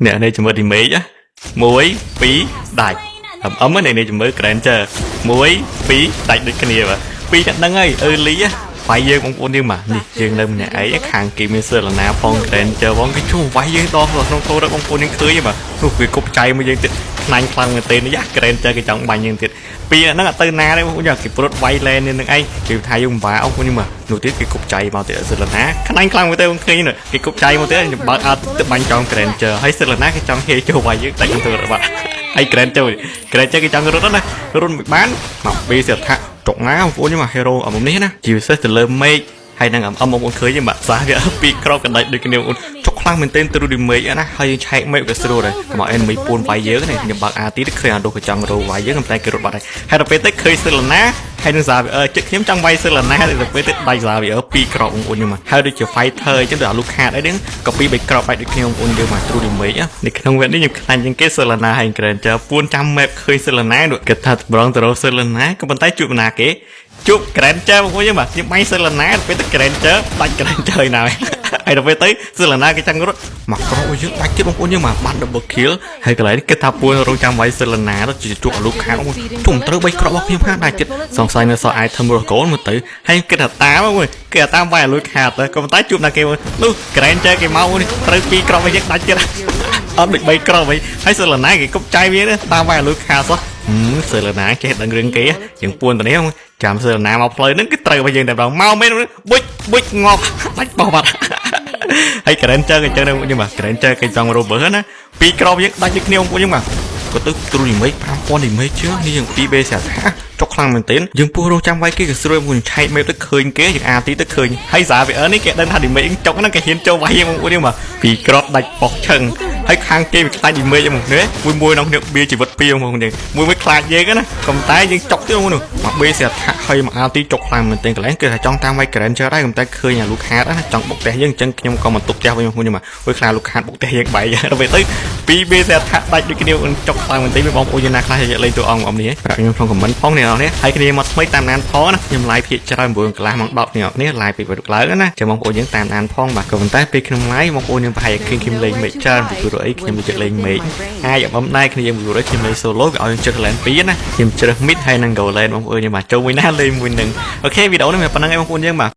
អ្នកនេះជំរឿ damage 1 2ដាច់អឹមនេះនេះជំរឿ Granger 1 2ដាច់ដូចគ្នាបាទពីរអ្នកហ្នឹងហើយ early វាយយើងបងប្អូនយើងបាទនេះយើងនៅម្នាក់ឯងខាងគេមាន Selena ផង Granger ផងគេជួវាយយើងដល់ក្នុងថោរបងប្អូនយើងឃើញបាទនោះវាគប់ចៃមកយើងទៀតខ្នាញ់ខ្លាំងមែនទេនេះយ៉ា Granger គេចង់បាញ់យើងទៀតពីរហ្នឹងអត់ទៅណាទេបងប្អូនគេព្រុតវាយ lane នេះនឹងឯងគេថាយើងបាបងប្អូនយើងបាទនោះទៀតគេគប់ចៃមកទៀត Selena ខ្នាញ់ខ្លាំងមែនទេបងឃើញគេគប់ចៃមកទៀតខ្ញុំបើកអត់ទៅបាញ់ចង់ Granger ហើយ Selena គេចង់ហេចូលវាយយើងតែខ្ញុំធ្វើបាទហើយ Granger Granger គេចង់រត់ណារត់មិនបានមកបេសិដ្ឋៈចុកណាបងប្អូនខ្ញុំ hero អមនេះណាជាពិសេសទៅលើ mage ហើយនឹងអំបងប្អូនឃើញទេបាទសាវាពីរក្របកណ្ដាច់ដូចគ្នាបងប្អូនចុកខ្លាំងមែនទែន true damage ណាហើយយើងឆែក mage ក៏ស្រួលដែរកុំឲ្យ enemy ពួនវាយយើងនេះខ្ញុំបើក RT ទៅឃើញអាដូក៏ចង់រោវាយយើងតែគេរត់បាត់ហើយហើយដល់ពេលទៅឃើញ Selena ហើយនឹង Xavier ចិត្តខ្ញុំចង់វាយ Selena តែដល់ពេលទៅដាច់ Xavier ពីរក្របបងប្អូនខ្ញុំហើយដូចជា fighter អញ្ចឹងដូចអា Lucat អីហ្នឹងក៏ពីរបីក្របបែកដូចគ្នាបងប្អូនយើងមក true damage នៅក្នុងវគ្គនេះខ្ញុំខ្លាញ់ជាងគេ Selena ហើយ Granger ពួនចាំ map ឃើញ Selena នោះគិតថាតម្រង់ទៅរក Selena ក៏ប៉ុន្តែជួបណាគេជួប Granger បងប្អូនយើងបាទខ្ញុំបាញ់ Selena ពេលទៅ Granger ដាច់ Granger ឯណាហើយដល់ពេលទៅ Selena គេចាំងរត់មកក្រោយយើងដាច់ទៀតបងប្អូនយើងបាទបាន double kill ហើយកន្លែងនេះគិតថាពួនរងចាំវាយ Selena ទៅជាជួបអា Lucat បងជុំត្រូវ3គ្រាប់របស់ខ្ញុំហាដាច់ទៀតសង្ស័យនៅសល់ item រស់កូនមកទៅហើយគិតថាតាមមួយគេថាតាមវាយអា Lucat ទៅក៏ប៉ុន្តែជួបណាគេនោះ Granger គេមកត្រូវពីរគ្រាប់ឲ្យយើងដាច់ទៀតអត់ដូច3គ្រាប់ហីហើយ Selena គេគប់ចៃវាតាមវាយអា Lucat សោះ Selena ចេះដឹងរឿងគេជាងពួនទៅនេះចាំ Selena មកផ្លូវហ្នឹងគឺត្រូវឲ្យយើងតែម្ដងមកមែនបុចបុចងាប់ដាច់បោះបាត់ហើយ Granger គេចឹងខ្ញុំបាទ Granger គេចង់ rover ណាពីរគ្រាប់យើងដាច់ដូចគ្នាបងប្អូនយើងបាទក៏ទៅ true damage 5000 damage ជាងនេះយើង2 B ស្រាប់ថាចុកខ្លាំងមែនទែនយើងពោះរងចាំវាយគេក៏ស្រួលមួយឆែក map ទៅឃើញគេយើង RT ទៅឃើញហើយ Xavier នេះគេដឹងថា damage ចុកហ្នឹងគេហ៊ានចូលវាយយើងបងប្អូនយើងបាទពីរគ្រាប់ដាច់ប៉ុកឈឹងហើយខាងគេវាខ្លាច damage ហ្មងនេះមួយមួយក្នុងគ្នាបៀជីវិតពីរហ្មងនេះមួយមួយខ្លាចយើងណាកំតែយើងចុកទៀតហ្មងនោះមកបេស្រាប់ថាហើយមក RT ចុកខ្លាំងមែនទែនកន្លែងគឺថាចង់តាមវាយ Granger ដែរកំតែឃើញអា Lucat ណាចង់បុកផ្ទះយើងអញ្ចឹងខ្ញុំក៏មកទប់ផ្ទះវិញបងប្អូនបាទមួយខ្លាច Lucat បុកផ្ទះយើងបែកដល់ពេលទៅពីរបេស្រាប់ថាដាច់ដូចគ្នាចុកខ្លាំងមែនទែនបងប្អូនយើងណាខ្លះលេងតួអង្គអំនេះប្រាប់ខ្ញុំក្នុង comment ផងអ្នកនរនេះហើយគ្នាមកថ្មីតាមដានផងណាខ្ញុំ live ភាគច្រើន9កន្លះម៉ោង10អ្នកនេះ live ពីព្រឹកឡើងណាចាំបងប្អូនយើងតាមដានផងបាទក៏ប៉ុន្តែពេលខ្ញុំ live បងប្អូនយើងប្រហែលឃើញខ្ញុំលេង mage ច្រើនពីព្រោះអីខ្ញុំចូលចិត្តលេង mage ហើយអំដែរគ្នាយើងព្រោះខ្ញុំលេង solo វាឲ្យយើងជ្រើស lane 2ណាខ្ញុំជ្រើស mid ហើយនិង gold lane បងប្អូនយើងបាទចូលមួយណាលេងមួយនឹង OK វីដេអូនេះមានប៉ុណ្្នឹងឯងបងប្អូនយើងបាទ។